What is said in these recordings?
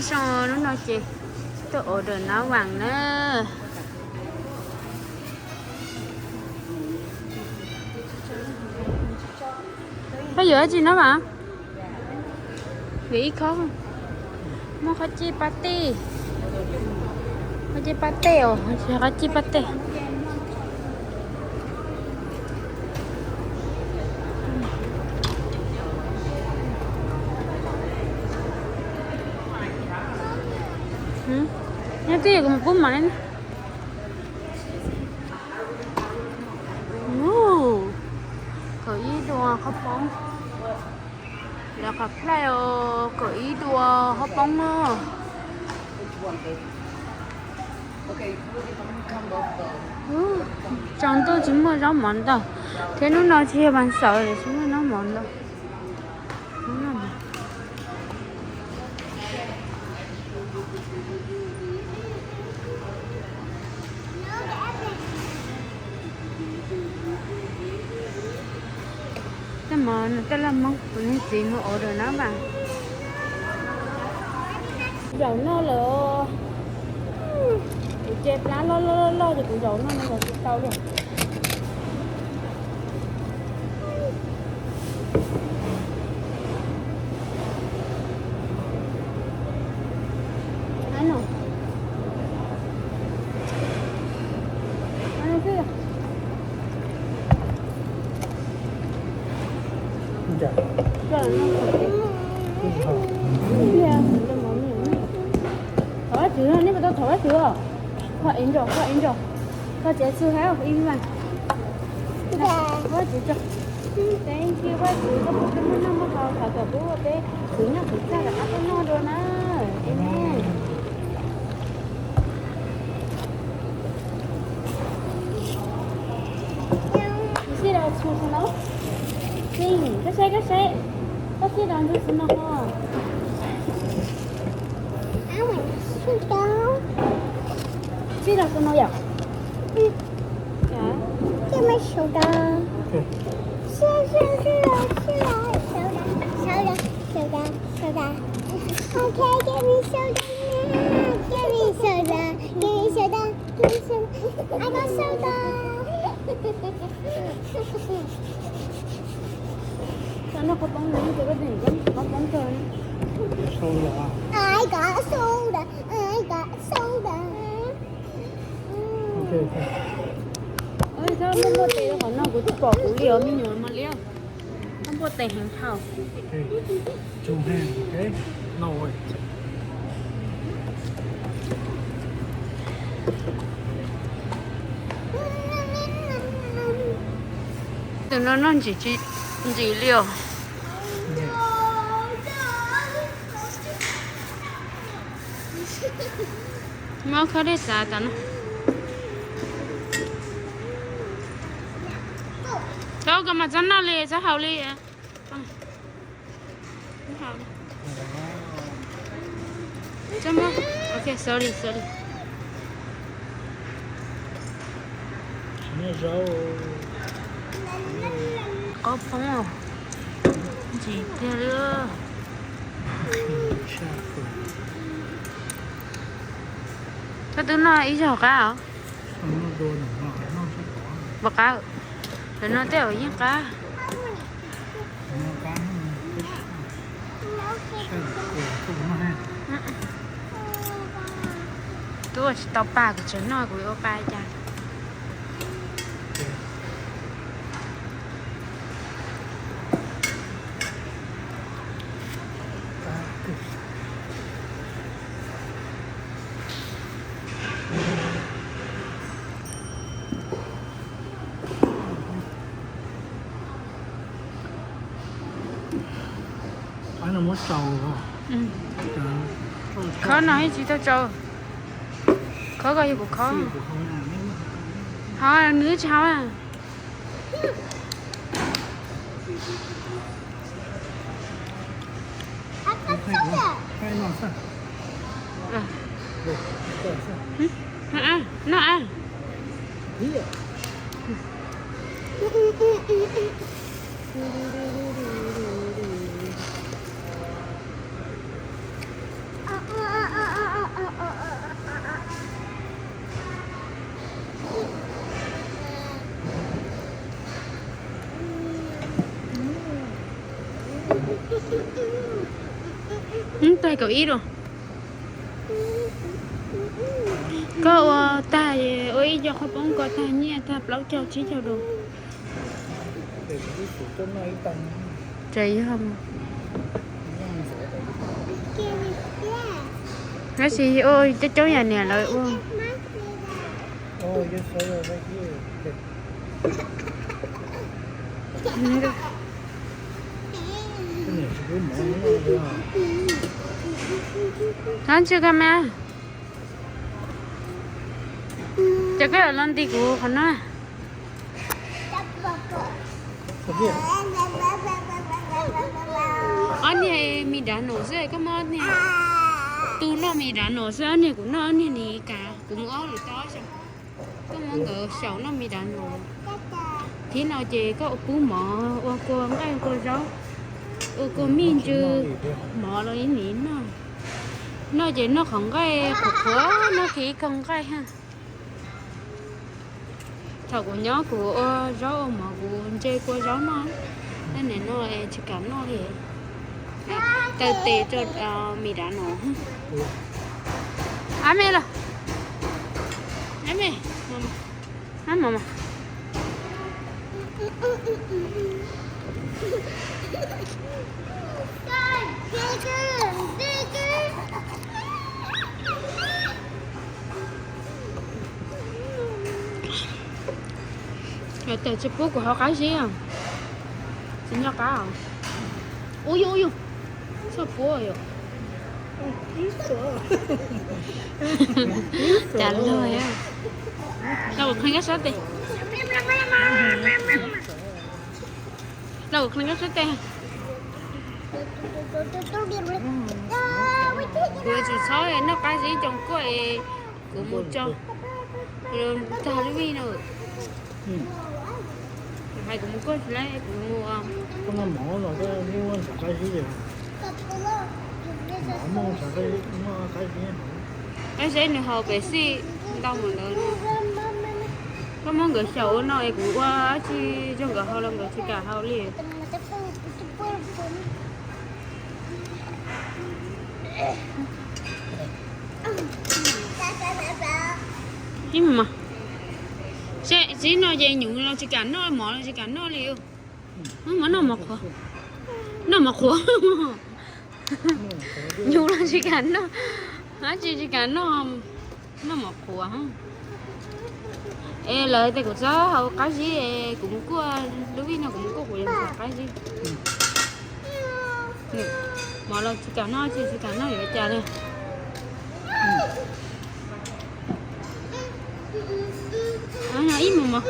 Zoo, hnub no ces tuaj order nab vaas na. Koj yuav dab tsi nab vaas? Yuav ib khob. Muaj qhov cij pab tej. Qhov cij pab tej os, qhov cij pab tej. Nyob twj ywm kuv mus pub mov li na. Kaum ib dua qhov poob. Lawv qhov plaij os, kaum ib dua qhov poob na. Tsaus ntuj tsis muaj zaub mov ntau, thiab hnub no tsis yog vas xaum tsis muaj zaub mov ntau. Tej mov no tej laj Hmoob, kuv niag txiv mus order nab vaas. Zaum noj lawm. Kuv ce plab loj loj loj loj ces kuv zaum noj no zaum tsis tau li. Thov Vajtswv, nej puas tau thov Vajtswv os? Kho Angel, kho Angel, kho txiav txhu hab ib vas. Thov Vajtswv tso. Thank you Vajtswv, koj pub peb muaj noj muaj haus, thov kom peb ua peb kwv noj kwv txaj rov qab tuaj noj dua na. Amen. You see the two snow? Sing, koj saib, koj saib. Koj see the two snow hos? I want to shoot down. See the snow yom? Cho mày shoot down. Shoot, shoot, shoot, shoot, shoot down, shoot down, shoot down, shoot down. Okay, give me shoot down now. Give me shoot down. Give me shoot down. Give me shoot down. I got shoot down. Cov no koj poob no ces koj tseem koj poob kawg. Soda. I got soda. I got soda. Ok, ok. Ua, koj muaj npuaj tes rau qhov no kuv twb pom kuv li os me nyuam mas li. Koj npuaj tes heev dhau. Ok. Two hands, ok? No weight. Tus no noj ntsim tsis ntsim li os. Muab khawb dej xav tas no. Tau koj mas txhob noj li, txhob haus li. Txhob muab. Ok, sorry, sorry. Qos poob, ntsim tiag li. Koj twb noj ib zaug qab os. Pom qab, lawv no tej zaum yeej qab. Twb ua tsis tau pa, kuv tseem noj kuv yuav ua pa cas. Khawb no ib tsis tau tsau. Khawb koj yog kuv khawb. Hov, nws tsis hov. Noj a. Kaum ib rau. Koj ua tag, ua ib co qhaub poob, koj tag nyiaj tag plaub caug tsib caug rau. Tsis yog. Tab sis ua coob coob yam niam lawv ua. Hab tsi koj me, ces koj yuav los nti kuv qhov no. Ob niag mis dav no xwb, koj muab ob niag, tus noj mis dav no xwb, ob niag kuv noj, ob niag nis kas, kuv mus ob lwm tau xyoo. Koj muab nkawd xyaum noj mis dav no. Thib no ces koj pub mov ua kua nqaij kua zaub, ua kua mij ntsw, mov los ib nim noj. Noj ces noj qhov nqaij qhuav qhuav, noj kiag ib kaug nqaij ha. Thaum kuv nyob kuv ua zaub ua mov kuv ntse kua zaub noj, tab nim no tsis kam noj li. Taw tes rau mis dav no. Ab me los, ab me, ab mos mas. Tawm tsis pub kuv haus qab zib, tsis nco qab. Ub yus, ub yus, txhob puab yus. Cas luag, los kuv qhia koj sab tes, los kuv qhia koj sab tes. Kuv tsis txhob noj qab zib cov kuaj es kuv mus tso, tag lub vij no. Hais kuv mus kuaj tsis laib, kuv mus. Qab zib nws haus pem xij ntau mus ntawd. Koj muab nkawd xyaum ua no es kuv ua dab tsi rau nkawd haus los nkawd tsis kam haus li. Ib mos, txiv no ces nyuv los tsis kam noj, mov los tsis kam noj li. Mov noj mov qhuav, noj mov qhuav. Nyuv los tsis kam noj, dab tsi tsis kam noj, noj mov qhuav. Es lawv tias kuv txhob haus qab zib, kuv mus kuaj lub vij no kuv mus kuaj kuv yuav haus qab zib. Mov los tsis kam noj, tsis tsis kam noj yuav cas li. Ib mos mov,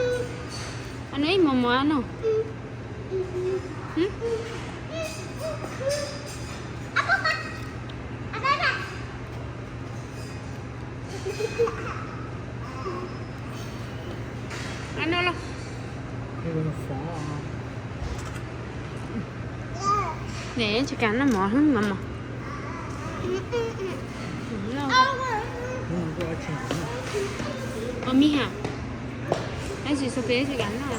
ib mos mov no. Nws tsis kam noj mov, mov mov. Ua mij ha, tab sis Sophie tsis kam noj.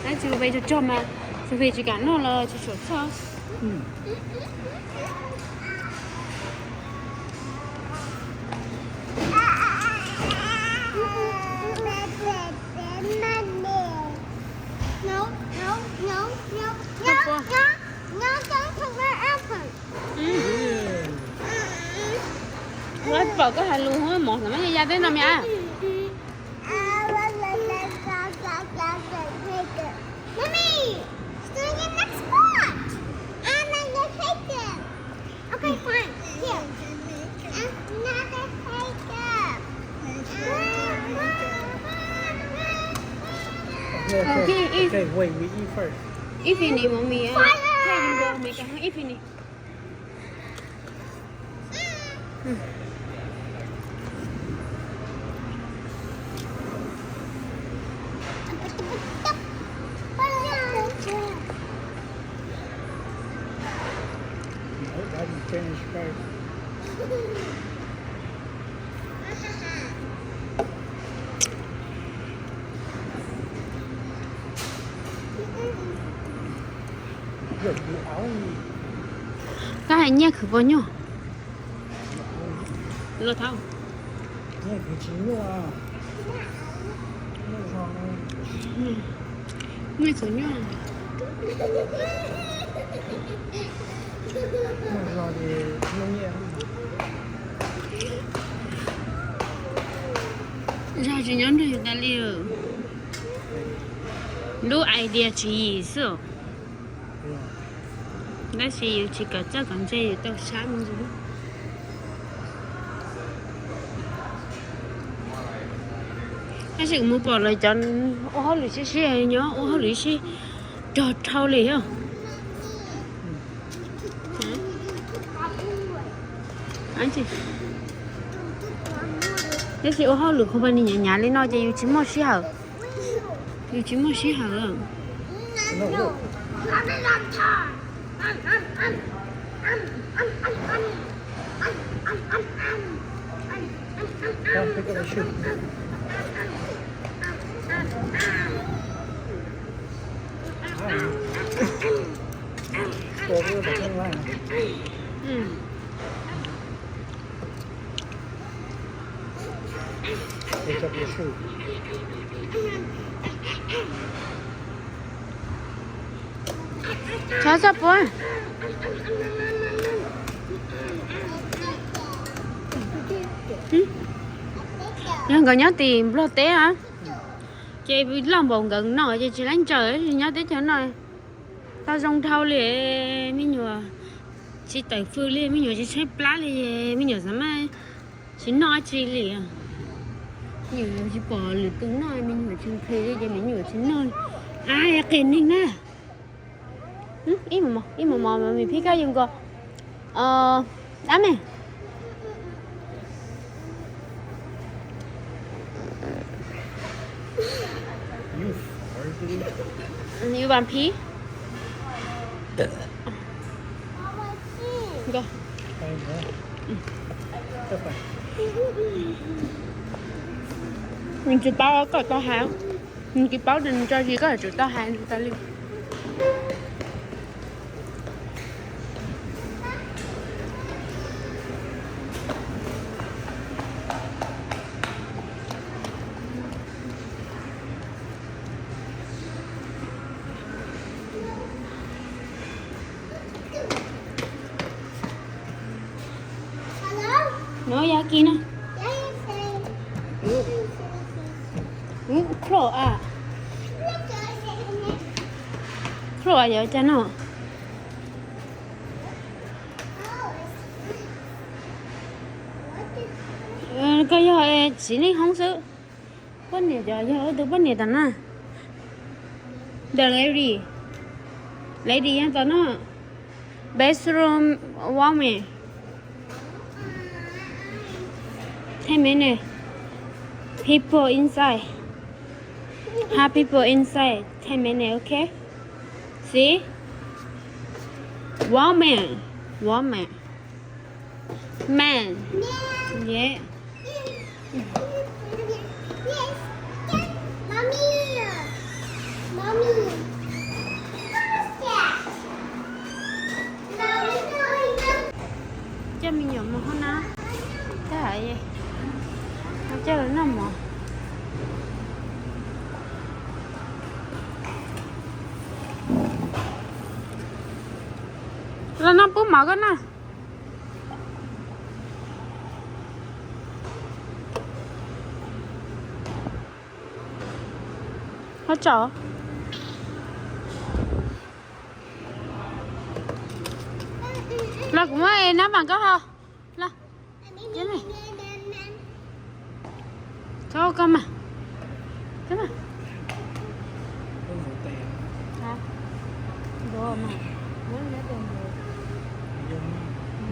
Tab sis Sophie tso tsog mas, Sophie tsis kam noj los tsis tshua txhawj. Pom koj hais lus mov xav mas ya ya teb no me a. Mommy, it's doing the next part. And then the cake. Okay, fine. Here. Another cake. Okay, okay, okay, wait, we eat first. Eat finish, mommy. Uh, fire! Tell you go make a eat finish. Nope, I didn't finish first. Look, you only Hais nyiaj khwv puas nyuaj? Los thov. Nyiaj khwv tsis nyuaj. Nyiaj khwv nyuaj. Zog tsis nyob nrog yus tas li. Lub idea tswv yim xwb. Tab sis yus tsis kam txawj kom ntsej yus tau sab me ntsis. Tab sis kuv mus pom lawv cov ua hauj lwm siab siab nyob ua hauj lwm siab rog dhau li os. Tab sis ua hauj lwm company nyav nyav li no ces yus tsis muaj sij hawm. Yus tsis muaj sij hawm. Txhob txhob puab. Yog nkawd nyob tim Nplog teb a, ces loj npaum nkawd no ces tsis laib ntsaws, nyob teb chaws no tau zoo dhau li. Me nyuam tsis tawm fws li, me nyuam tsis tshaib plab li, me nyuam xav mas tsis noj dab tsi li. Me nyuam tsis pom lwm tus noj, me nyuam tsis nqhis li ces me nyuam tsis noj. Ai, qias neeg na. Ib mus mos, ib mus mos mas me phib kab yus nkaus. Dab me. Yus vas phib. Nws tsis paub koj tau hais, nws tsis paub tias nws tso zis koj yuav tsum tau hais nws tas li. No, ya kis na. Khuam a, khuam a, yuav cas no. Koj yog txiv neej hoob xwb. Poj niam cov yog ob tug poj niam tas na. The lady. Lady yog tas na. Bathroom woman. Ten minutes. People inside. Have people inside. Ten minutes, okay? See? Woman. Woman. Man. Yeah. Coj me nyuam mus hoob nab, coj lawv noj mov. Los noj pub mov koj na. Ho tso. Los kuv muab nab vam koj ho. Los. Tso koj mas.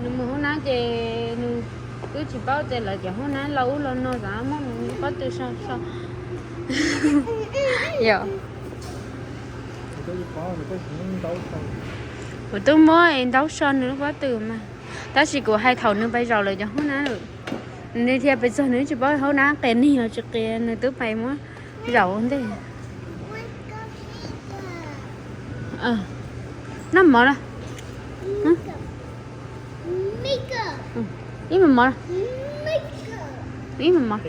Nws mus hoob nab ces nws twb tsis paub tias lawv cov hoob nab los ub los no, xav muab nws lub pob tw so so. Yog. Kuv twb muab ntaub so nws lub pob tw mas, tab sis kuv hais thaum nws pais zaum lawv cov hoob nab lawm, nws thiaj pais txog nws tsis paub hoob nab qias neeg los tsis qias, nws twb pais muab zaum ua ntej. Noj mov na. Ib me mov, ib me mov.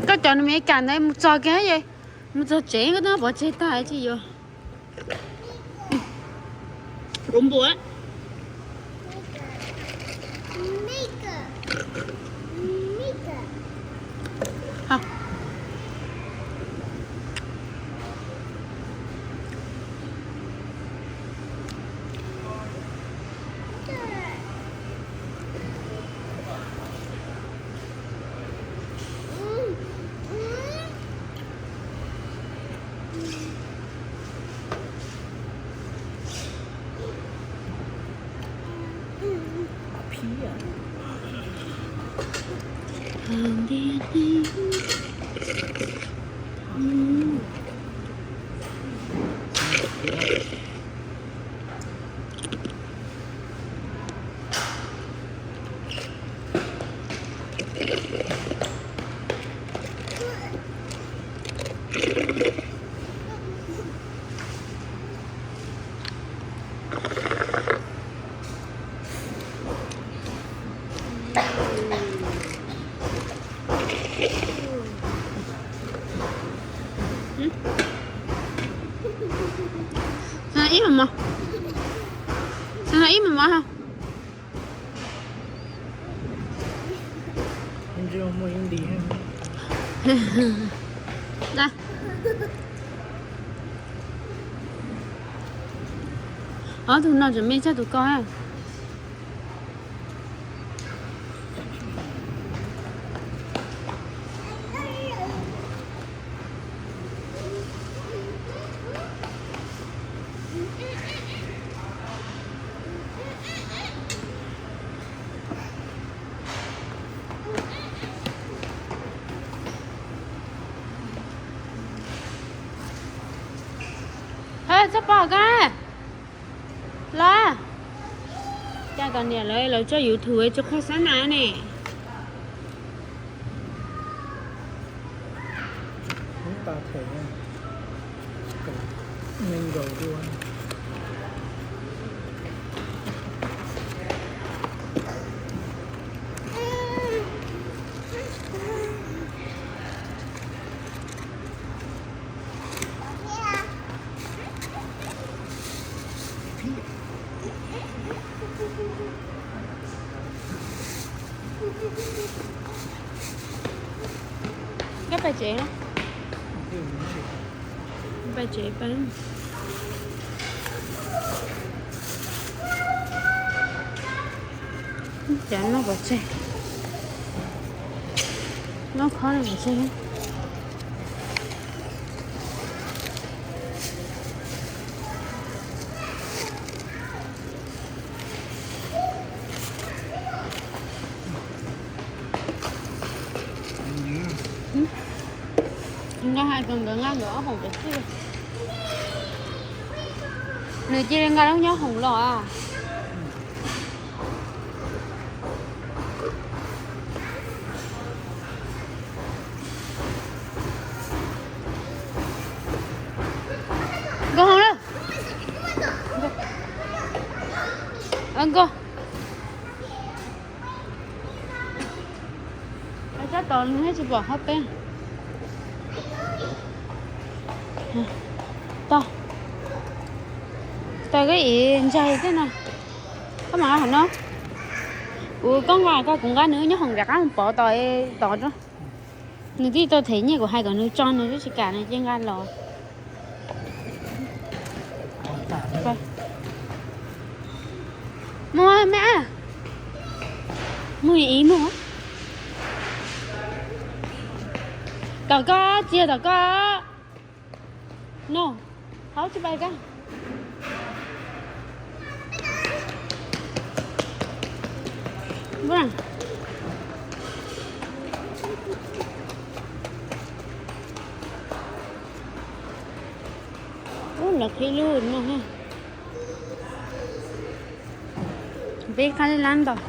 Koj cov Meskas ntawd mus txog kiag, mus txog tsev koj twb pov tseg tag tsis yuav. Ua npua. Ib me mov, ib me mov. Ob tug no tseem me tshaj tus ko. Txhob pom koj los. Cas kom niam lawv, lawv tso YouTube tsis qhuas xab nas ne. Koj pais tsev, pais tsev pais. Cas noj pov tseg, noj khob no pov tseg. Nqa hais kom nkawd nqa nkawd ob hoom cov xwb. Nws cia li nqa lub nyob hoom los as. Nkauj hoom lawm. Nkauj. Sab tod nws thiaj tsis pom qhov peb. Tau, tau koj ib ntsais tej no. Koj mam nqa hauv no. Kuv, koj nqa koj, kuv nqa nws nyob hoom, rov qab mus pov tod, tod rau. Nws twb tau them nyiaj kuv hais kom nws tso nws twb tsis kam, nws cia nqa los. Mus me, mus ib mus. Tom koj, txiag tom koj. No, hauv tsis pais koj. Ub, lawv qhib lub no ha. Peb qab lab ntaus.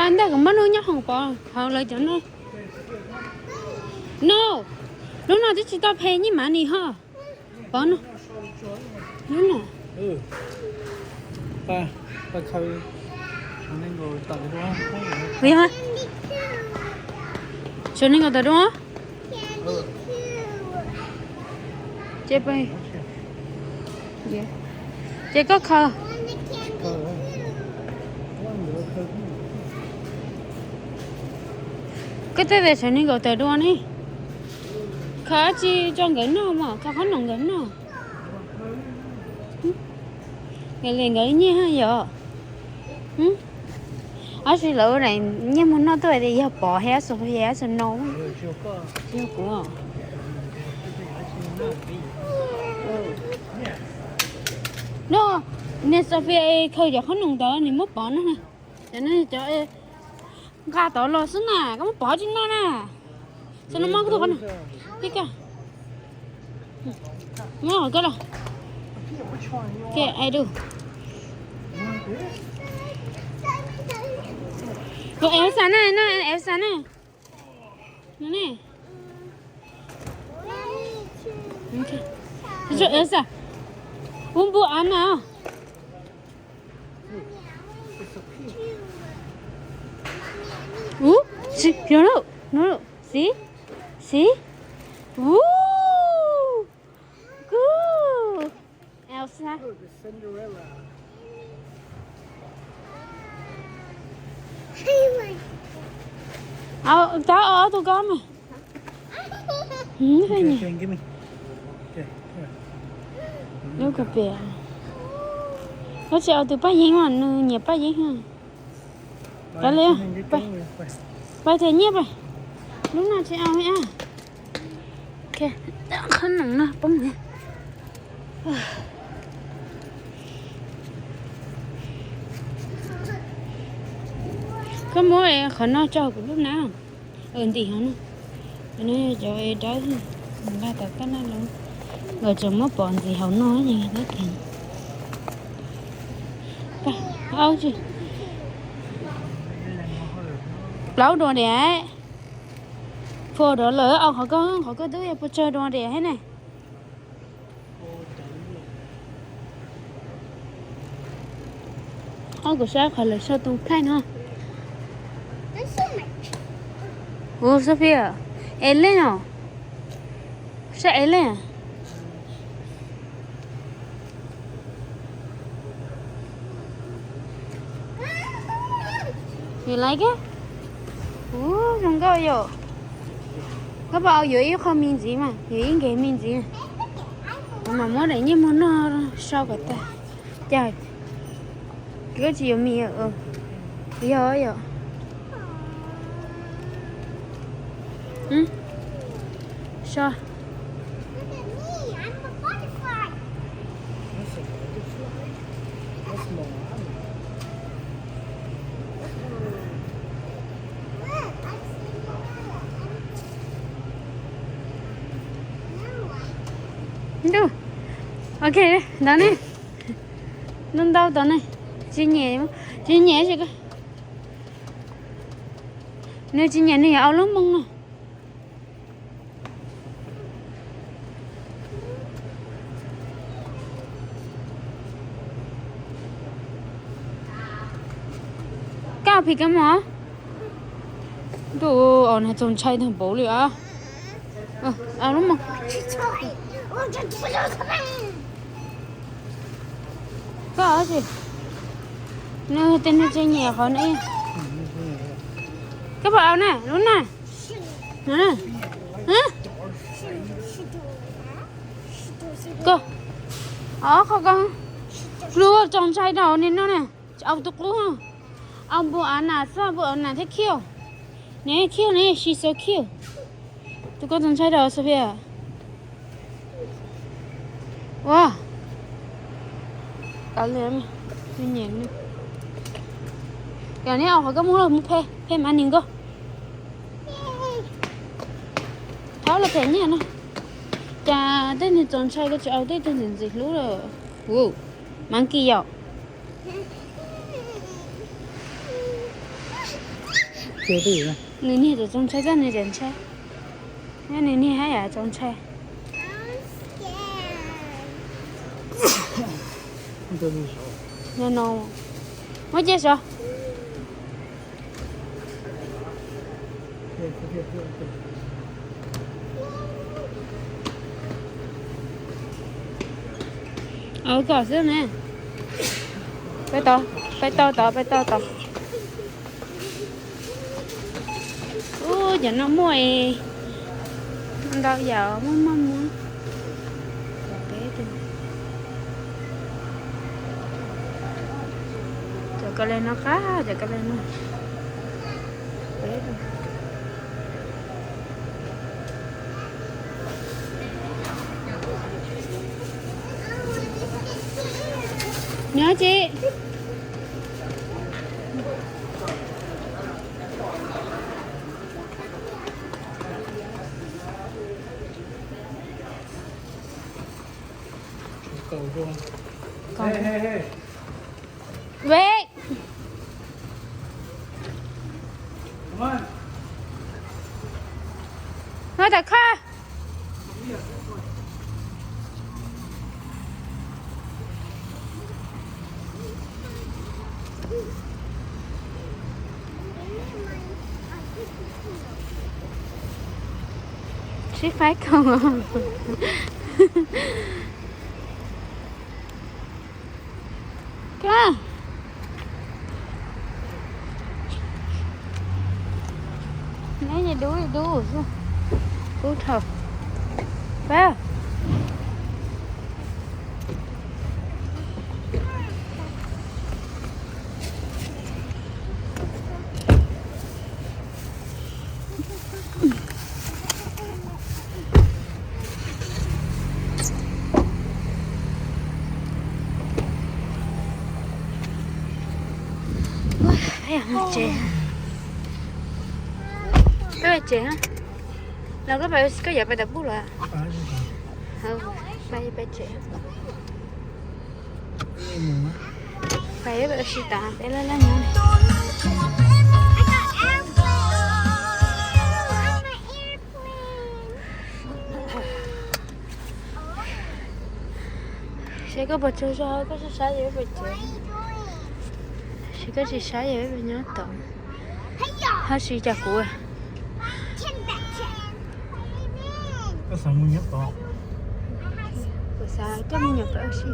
Ntawm kuv muab lub nyob hoom pov hauv lawv cov no. No, lub no twb tsis tau phem nyij mav nis ho. Pov no. Lub no. Ua yog, sawv neeg nkaus tawm dua. Ces, ces koj khaws. Koj tej tes sawv neeg nkaus tawm dua ne. Khaws dab tsi rau nkawd noj mas, khaws qhob noom nkawd noj. Nkawd li nkawd nyiaj yom. Tab sis lawv ua daim nyiaj muag noj tuaj tias yog Pov thiab Sofia thiab Snow. Yog kuv. No, niag Sofia khaws cov qhob noom ntawd nws muab Pov noj na. Cov no cov nqa tod los xwb na, koj muab Pov tsis noj na. Xwb no muab koj tus qhob noom. Pib koj. Muab qhov koj los. Koj ai dub. Tus Elsa na, no Elsa na. No ne. Tus Elsa. Ub npua av na. Ub, sí, no, no, sí, sí. Ub, good. Elsa. Tau ob tug koj mas. Lub kuv piam. Koj tsis au tus paj yeeb mas nws nyiam paj yeeb. Pab li, pab them nyiaj pab. Lub no tsis au li. Qhob noom no poob. Koj muab qhov no tso kuv lub na. Ntim hov no. Cov dawb nqa tom taj laj los, nkawd tseem muab Pov ntxiv hauv no. Plaub dua diam. Phua dua lawm, au qhov koj, qhov koj twb yuav pua tsawg dua diam thiab ne. Ob kuv saib qhov lawv sau tus thaij no. Ua Sophia, es lej no, saib es lej. You like it? Ub, zoo nkauj yom. Koj puas yuav ib qho me ntxiv mas, yuav ib nkev me ntxiv. Kuv mam muab daim nyiaj muag noj so kom tag. Cas koj tsis yuav mis? Yog yom. So. Ntuj, ok, ntawd ne. Ntau ntau tod ne. Tsis nyiam, tsis nyiam. Nws tsis nyiam nws yuav au lub moo no. Koj phim kab mos. Ntuj, au na txaus ntshai tag npaum li as. Au lub moo. Koj tsis, nws tej nws tsis nyiam qhov no. Koj puas au na lub na? Koj, qhov ko, hlub txaus ntshai rau nim no na. Au tus qub, au npua av nas xwb, npua av nas thiab cute. Nws cute ne, she's so cute. Tus ko txaus ntshai rau Sophia. Ua, kav liam, nws nyiam nws. Yog neb au qhov koj muab los mus phem, phem mas nws nkauj. Thaub los them nyiaj no. Cas tej niag txaus ntshai koj tsis au tej tug ntxim ntxim hlub lawm. Ua, monkey yom. Nws niag tseem txaus ntshai xwb, nws tseem ntshai. Nws niag haj yam txaus ntshai. No no, muab cia sav. Kom xwb ne. Peb tau, peb tau tod, peb tau tod. Ub, cov no muaj ntau yam, muaj maj muab. Cov ka le no qab, cov ka le no. Nyob tsis. Ve, no tas kha. Sib faib koog. Neb dub dub xwb. Kub dhau. Pab. Peb tsev, los koj pais, koj yuav pais tom pub los? Pais tsev. Pais ua si tas peb laj laj nyob. Seb koj puas tsaug zog, koj saib saib yog peb pais tsev. Seb koj tsis saib yog peb pais nyob tod. Hab sib cas kuv. Koj xav mus nyob tod. Kuv xav coj me nyuam pais ua si.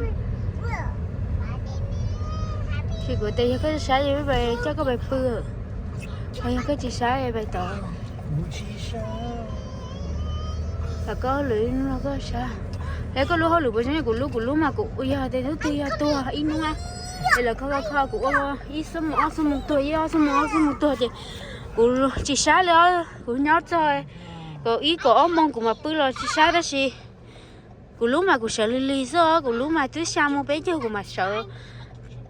Ces kuv tias yog koj saib yog peb pais coj koj pais pw, ho yog koj tsis saib pais tod. Los koj lwm hnub no koj saib. Es koj lub hauj lwm puas zoo? Kuv lub, kuv lub mas kuv yog tias hnub twg yog tuag ib hnub, es lawv kho kho kho kuv ua ib xuab moos ob xuab moos tuag, ib ob xuab moos ob xuab moos tuag ces kuv tsis saib li os. Kuv nyob txog kaum ib kaum ob moos kuv mam pw los tsis saib tab sis kuv lub mas kuv sawv lig lig xwb os. Kuv lub mas twb xya moos peb caug kuv mam sawv,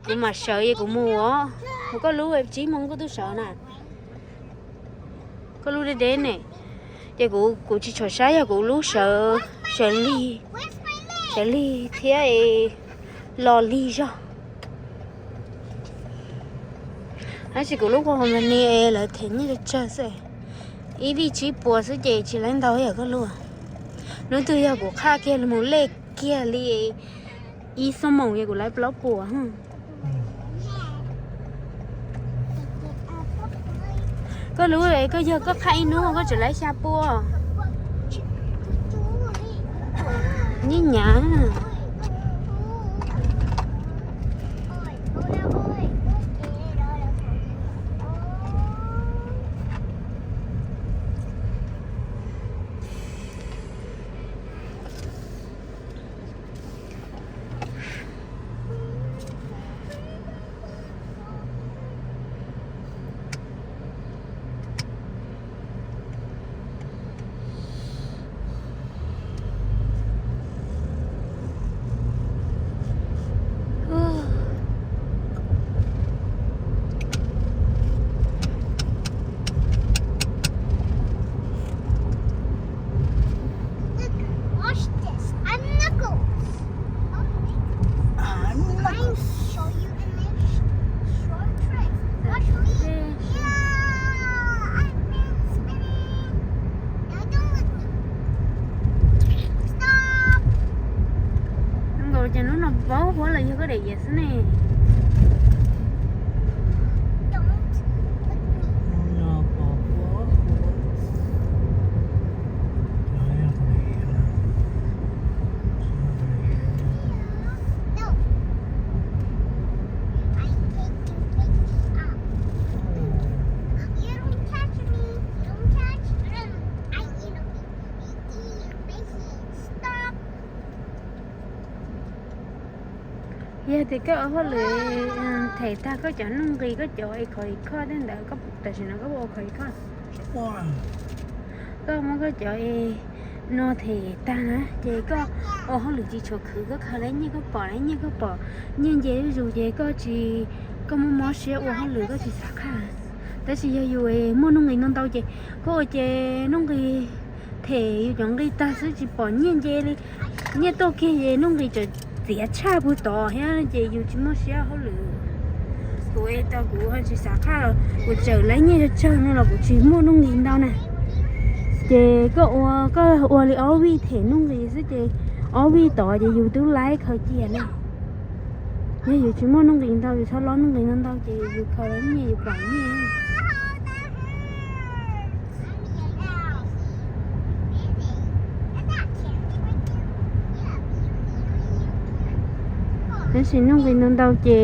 kuv mam sawv es kuv mus os. Koj lub tsib moos koj twb sawv na. Koj lub deb deb ne. Ces kuv, kuv tsis tshua saib yog kuv lub sawv, sawv lig, sawv lig thiab es los lig zog. Tab sis kuv lub kua hom mas ni es lawv them nyiaj tsawg tsawg xwb. Ib vij tsib puas xwb ces tsis laib ntau yam koj lub. Hnub twg yog kuv qhaj kiag mus lej kiag li ib xuab moos es kuv laib plaub puas. Koj lub, koj yog koj qhaj ib hnub koj tseem laib xya puas. Nyiaj nyav. Daim yias xwb ne. Yog tias koj ua hauj lwm them tag koj cov nuj nqis, koj cov e kho i khoj tej ntawd, tam sim no koj puas ua kho i khoj? Koj muab koj cov e no them tag na ces koj ua hauj lwm tsis tshua khwv, koj khaws lawv nyiaj koj pom, lawv nyiaj koj pom, nyiaj nce zuj zus ces koj tsis, koj muaj mob siab ua hauj lwm koj tsis xav qhaj. Tab sis yog yus muaj nuj nqis ntau ntau ces koj ua ces nuj nqis them yus cov nqi tag xwb tsis pom nyiaj nce li. Nyiaj tuaj kiag ces nuj nqis txawm txiav tshaj puag tod thiab ces yus tsis muaj siab hauj lwm. Kuv tau kuv tsis xav qhaj los kuv tseem lawv nyiaj tsawg tsawg no los kuv tsis muaj nuj nqis ntau na. Ces koj ua, koj ua li ob vij them nuj nqis xwb ces ob vij tod ces yus twb laib khaws cia na. Yog yus tsis muaj nuj nqis ntau, yus txhob lob nuj nqis ntau ntau ces yus khaws lawv nyiaj yus pom nyiaj. Tab sis nuj nqis ntau ntau ces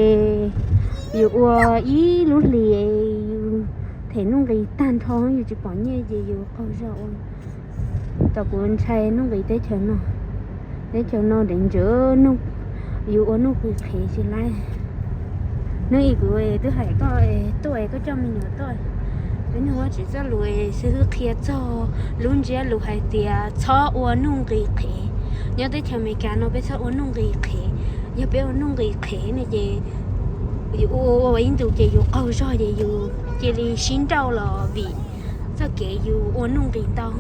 yus ua ib lub hlis, yus them nuj nqis tag nrho yus tsis pom nyiaj ces yus qaug zog ua. Tam kuv ntshai nuj nqis teb chaws no, teb chaws no deev ntsis, yus ua nuj nqis qhev tsis laib. Hnub ib kuv twb hais koj tuaj, koj coj me nyuam tuaj. Peb Hmoob Vaj Tswv txoj lus xib hwb qhia txog lub ntsiab lus hais tias txhob ua nuj nqis qhev. Nyob teb chaws Amelikas no peb txhob ua nuj nqis qhev. Yog peb ua nuj nqis qhev no ces yus ua ua ib ntus ces yus qaug zog ces yus cia li sib nrauj los vim txoj kev yus ua nuj nqis ntau.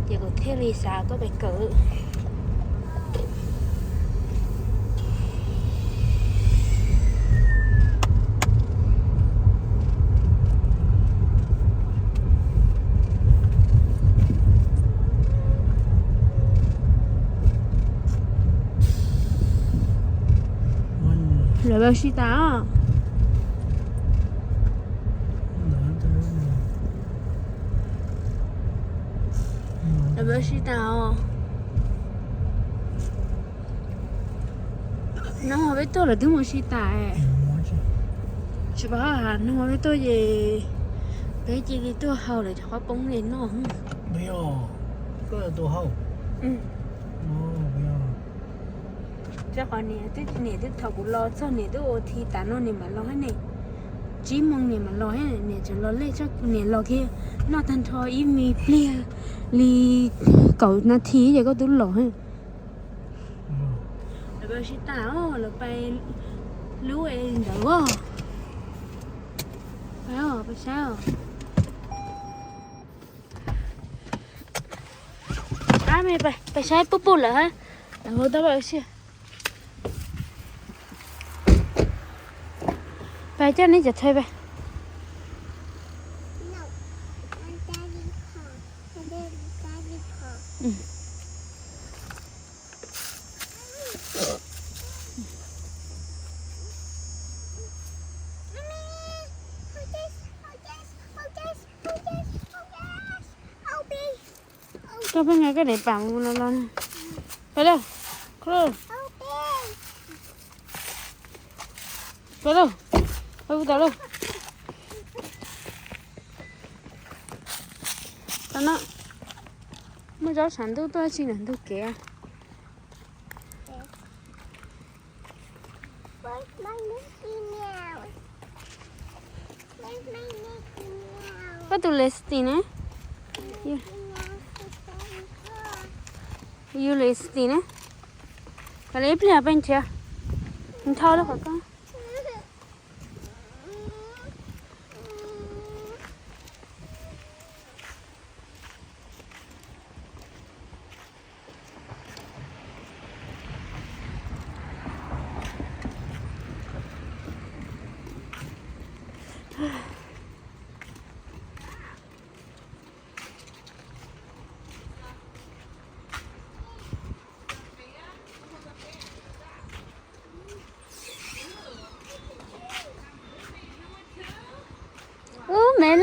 Ces kuv thiaj li xav tuaj pem kawm. Lawv ua si tas os. Lawv ua si tas os. Hnub no peb tuaj lawv twb mus si tas. Tsis paub, hnub no peb tuaj ces peb cia li tuaj haus lawv cov qhob poob li no. Rau qhov niam twb, niam twb, thaum kuv los txog niam twb ua thi tas no niam mam los thiab ne. Tsib moos niam mam los thiab, niam tseem los lej tshaj, niam los kiag noj tag nrho ib me pliag li kaum nas this ces koj twb los thiab. Lawv pais sib tas, lawv pais lub ntawd os. Pais, pais saib os. Ab, pais saib puj puj lawm, lawv hu tau pais ua si. Pais coj neb cov tshais pais. Koj pheej nqa koj daim pam mus los los. Pais lauj. Pais lauj. Pais puag tom lauj. Tau no, muaj zaub tshav ntuj tuaj tsis ntawm ntug kev. Koj tus lipstick ne? Yus lipstick ne? Koj li ib pliag peb nrhiav. Nthau lub qhov koj.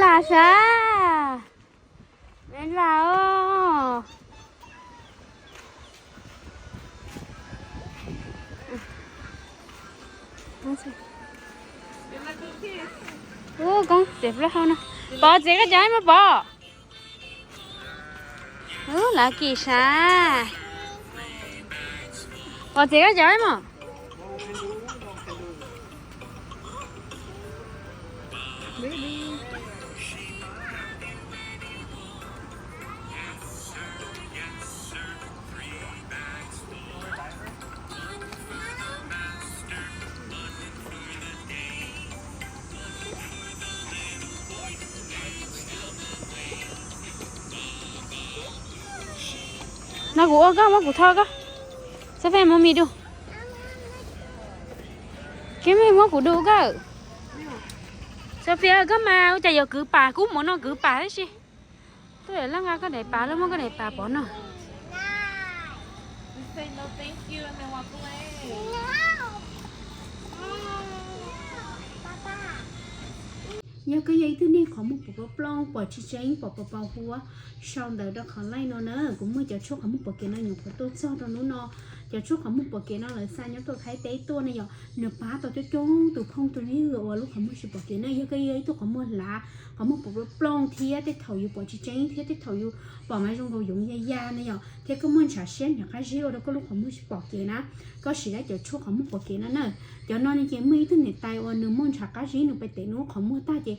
Sav, me las os. Ub, koob txiav plaub hau no. Pov, txiav koj cov ib mog Pov. Ub, lav kis sav. Pov, txiav koj cov ib mog. No kuv ua koj, muab kuv thoj koj. Xab Fia, muab mi du. Kiv mi, muab kuv du koj. Xab Fia, koj mas ua cas yuav kwv pas, kub mus no kwv pas tib si. Tuaj laj nqa koj daim pas, laj muab koj daim pas pov no. Yog koj yog ib tug neeg qhov muag pom plooj plooj, pom tsis tseeb, pom pos pos huab, sau ntawv rau qhov laij no na. Kuv muaj cov tshuaj qhov muag pom kev no nyuam qhuav tuaj txog rau hnub no. Cov tshuaj qhov muag pom kev no lawv xa nyob rau Thaib teb tuaj ne yom, nws pab tau coob coob tus phooj tus ywg uas lub qhov muag tsis pom kev na. Yog koj yog ib tug qhov muag hlav, qhov muag pom plooj plooj thiab tej thaum yus pom tsis tseeb thiab tej thaum yus pom mas zoo nkaus yoov ya ya ne yom, thiab koj muaj ntshav siab ntshav qab zib ua rau koj lub qhov muag tsis pom kev na, koj siv tau cov tshuaj qhov muag pom kev no na. Cov no ne ces muaj ib tug niam tais uas nws muaj ntshav qab zib, nws pais tev nws lub qhov muag tag ces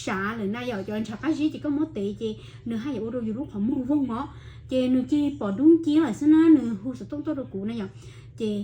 sav lawm na yom. Cov ntshav qab zib ces koj muab tev ces nws haj yam ua rau yus lub qhov muag voog os. Ces nws cia li pom dub nciab lawm xwb na, nws hu xov tooj tuaj rau kuv na yom. Ces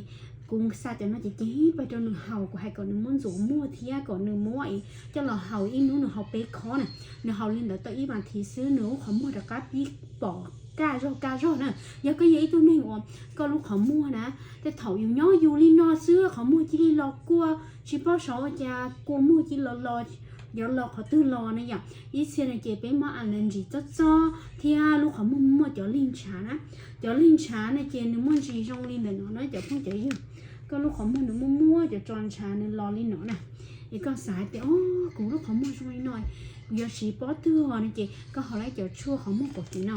kuv xa cov no ces cia li pais rau nws haus, kuv hais kom nws muab ntxuav muag thiab kom nws muab coj los haus, ib hnub nws haus peb khob na. Nws haus li ntawd tau ib vas thiv xwb nws lub qhov muag rov qab pib pom kaj zog kaj zog na. Yog koj yog ib tug neeg uas koj lub qhov muag na, tej thaum yus nyob yus li no xwb qhov muag cia li los kua, tsis paub xyov ua cas kua muag cia li los los, yuav los qhov twg los na yom. Ib txhia no ces peb muab a na ntsis txob txob thiab lub qhov muag muaj cov lig ntshav na. Cov lig ntshav no ces nws muaj ntsis zoo li ntawm no na cov phooj cov ywg. Koj lub qhov muag nws muaj muaj cov tso ntshav nws los li no na. Es koj xav hais tias, o, kuv lub qhov muag zoo li no, kuv yuav siv pob twg no ces koj haus tau cov tshuaj qhov muag pom kev no.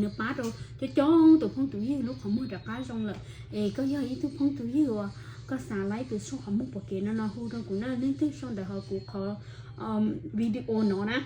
Nws pab rau coob coob tus phooj tus ywg lub qhov muag rov qab zoo lawm. Es koj yog ib tug phooj tus ywg uas koj xav tau tus tshuaj qhov muag pom kev no no hu rau kuv na, leej twg sau ntawv hauv kuv qhov video no na.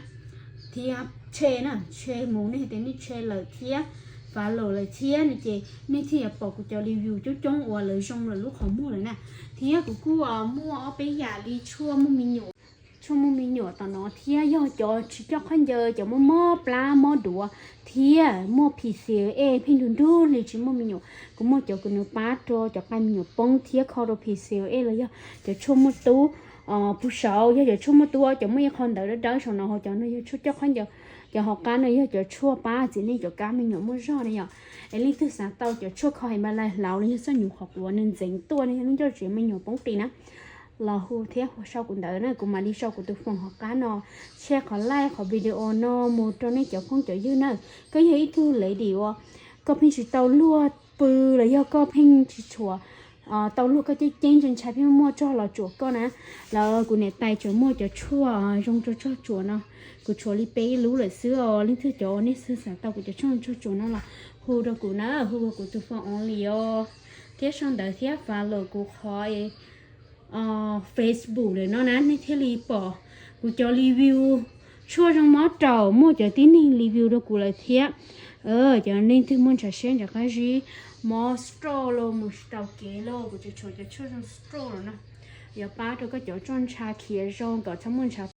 Thiab share na, share mus, nej hais tias nej share lawm thiab follow lawm thiab no ces nej thiaj yuav pom kuv cov review coob coob uas lawv zoo lawm lub qhov muag lawm na. Thiab kuv kuj muaj ob peb yam li tshuaj muaj me nyuam, tshuaj muaj me nyuam tom no thiab yog cov tsis coj khaub ncaws, cov mob mob plab mob duav thiab muaj P C O S pheej nrug nrug li tsis muaj me nyuam, kuv muaj cov uas nws pab rau cov qaij me nyuam poob thiab kho rau P C O S los yog cov tshuaj muaj tub puag saud, yog cov tshuaj muaj tub cov muaj ib qho ntawv dawb dawb saum no, hos cov no yog tshuaj coj khaub ncaws. Cov hauv qab no yog cov tshuaj pab txiv neej cov kab me nyuam muaj zog na yom. Es leej twg xav tau cov tshuaj kho Himalaya hlauv los yog txoj nyuv qhov quav nws ntxeev tuaj no yog lub ncauj tsev me nyuam poob qis na, los hu thiab hu sau kuv ntawv na, kuv mam li sau kuv tus phone hauv qab no, share qhov like qhov video no mus rau nej cov phooj cov ywg na. Koj yog ib tug lady uas koj pheej tsis tau luag pw los yog koj pheej tsis tshua tau luag, koj ceeb ceeb ntshai ntshai pheej muaj tsog los tsuam koj na, los kuv niam tais tseem muaj cov tshuaj zoo rau tsog tsuam no, kuv tshuav li peb lub lawm xwb os. Leej twg cov uas nej xav tau kuv cov tshuaj tsog tsuam no los hu rau kuv na, hu rau kuv tus phone only os, thiab sau ntawv thiab follow kuv qhov Facebook lawm no na, nej thiaj li pom kuv cov review tshuaj zoo mob raum, muaj cov tib neeg review rau kuv lawm thiab. Cov leej twg muaj ntshav siab ntshav qab zib, mob stroke los mus tsis tau kev los kuv tseem tshuav cov tshuaj zoo stroke los no, yuav pab rau koj cov tsoj ntsha khiav zoo kom txhob muaj ntshav